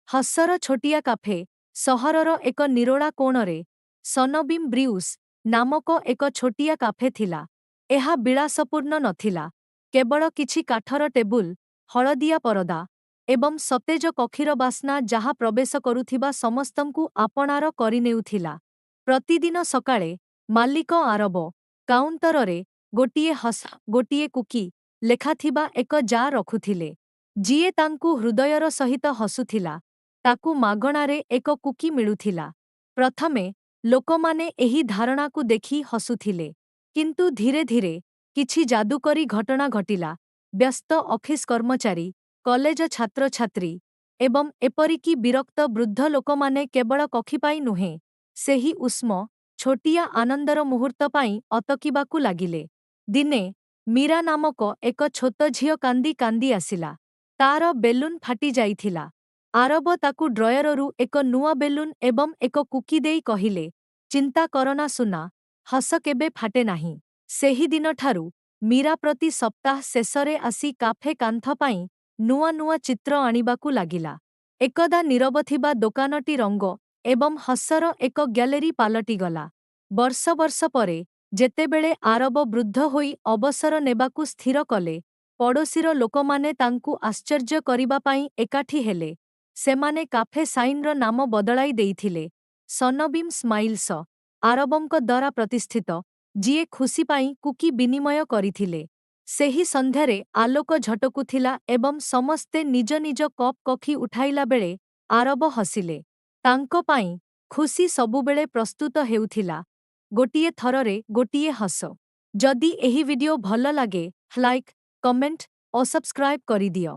ହସର ଛୋଟିଆ କାଫେ। ସହରର ଏକ ନିରୋଳା କୋଣରେ ସନବିମ୍ ବ୍ରିଉସ୍ ନାମକ ଏକ ଛୋଟିଆ କାଫେ ଥିଲା। ଏହା ବିଳାସପୂର୍ଣ୍ଣ ନଥିଲା, କେବଳ କିଛି କାଠର ଟେବୁଲ, ହଳଦିଆ ପରଦା ଏବଂ ସତେଜ କଫିର ବାସ୍ନା ଯାହା ପ୍ରବେଶ କରୁଥିବା ସମସ୍ତଙ୍କୁ ଆପଣାର କରିନେଉଥିଲା। ପ୍ରତିଦିନ ସକାଳେ ମାଲିକ ଆରବ କାଉଣ୍ଟରରେ ଗୋଟିଏ "ହସ, ଗୋଟିଏ କୁକି" ଲେଖାଥିବା ଏକ ଜାର୍ ରଖୁଥିଲେ। ଯିଏ ତାଙ୍କୁ ହୃଦୟର ସହିତ ହସୁଥିଲା, ତାକୁ ମାଗଣାରେ ଏକ କୁକି ମିଳୁଥିଲା। ପ୍ରଥମେ ଲୋକମାନେ ଏହି ଧାରଣାକୁ ଦେଖି ହସୁଥିଲେ। କିନ୍ତୁ ଧୀରେ ଧୀରେ କିଛି ଯାଦୁକରୀ ଘଟଣା ଘଟିଲା। ବ୍ୟସ୍ତ ଅଫିସ କର୍ମଚାରୀ, କଲେଜ ଛାତ୍ରଛାତ୍ରୀ ଏବଂ ଏପରିକି ବିରକ୍ତ ବୃଦ୍ଧ ଲୋକମାନେ କେବଳ କଫି ପାଇଁ ନୁହେଁ, ସେହି ଉଷ୍ମ, ଛୋଟିଆ ଆନନ୍ଦର ମୁହୂର୍ତ୍ତ ପାଇଁ ଅଟକିବାକୁ ଲାଗିଲେ। ଦିନେ ମୀରା ନାମକ ଏକ ଛୋଟ ଝିଅ କାନ୍ଦି କାନ୍ଦି ଆସିଲା। ତାର ବେଲୁନ୍ ଫାଟି ଯାଇଥିଲା। ଆରବ ତାକୁ ଡ୍ରୟରରୁ ଏକ ନୂଆ ବେଲୁନ୍ ଏବଂ ଏକ କୁକି ଦେଇ କହିଲେ, "ଚିନ୍ତା କରନା ସୁନା, ହସ କେବେ ଫାଟେ ନାହିଁ।" ସେହିଦିନଠାରୁ ମୀରା ପ୍ରତି ସପ୍ତାହ ଶେଷରେ ଆସି କାଫେ କାନ୍ଥ ପାଇଁ ନୂଆ ନୂଆ ଚିତ୍ର ଆଣିବାକୁ ଲାଗିଲା। ଏକଦା ନୀରବ ଥିବା ଦୋକାନଟି ରଙ୍ଗ ଏବଂ ହସର ଏକ ଗ୍ୟାଲେରୀ ପାଲଟିଗଲା। ବର୍ଷ ବର୍ଷ ପରେ, ଯେତେବେଳେ ଆରବ ବୃଦ୍ଧ ହୋଇ ଅବସର ନେବାକୁ ସ୍ଥିର କଲେ, ପଡ଼ୋଶୀର ଲୋକମାନେ ତାଙ୍କୁ ଆଶ୍ଚର୍ଯ୍ୟ କରିବା ପାଇଁ ଏକାଠି ହେଲେ। ସେମାନେ କାଫେ ସାଇନ୍‌ର ନାମ ବଦଳାଇ ଦେଇଥିଲେ, ସନବିମ୍ ସ୍ମାଇଲ୍ସ, ଆରବଙ୍କ ଦ୍ୱାରା ପ୍ରତିଷ୍ଠିତ, ଯିଏ ଖୁସି ପାଇଁ କୁକି ବିନିମୟ କରିଥିଲେ। ସେହି ସନ୍ଧ୍ୟାରେ ଆଲୋକ ଝଟକୁଥିଲା ଏବଂ ସମସ୍ତେ ନିଜ ନିଜ କପ୍ କଫି ଉଠାଇଲା ବେଳେ ଆରବ ହସିଲେ। ତାଙ୍କ ପାଇଁ ଖୁସି ସବୁବେଳେ ପ୍ରସ୍ତୁତ ହେଉଥିଲା, ଗୋଟିଏ ଥରରେ ଗୋଟିଏ ହସ। ଯଦି ଏହି ଭିଡିଓ ଭଲ ଲାଗେ, ଲାଇକ୍, କମେଣ୍ଟ ଓ ସବସ୍କ୍ରାଇବ୍ କରିଦିଅ।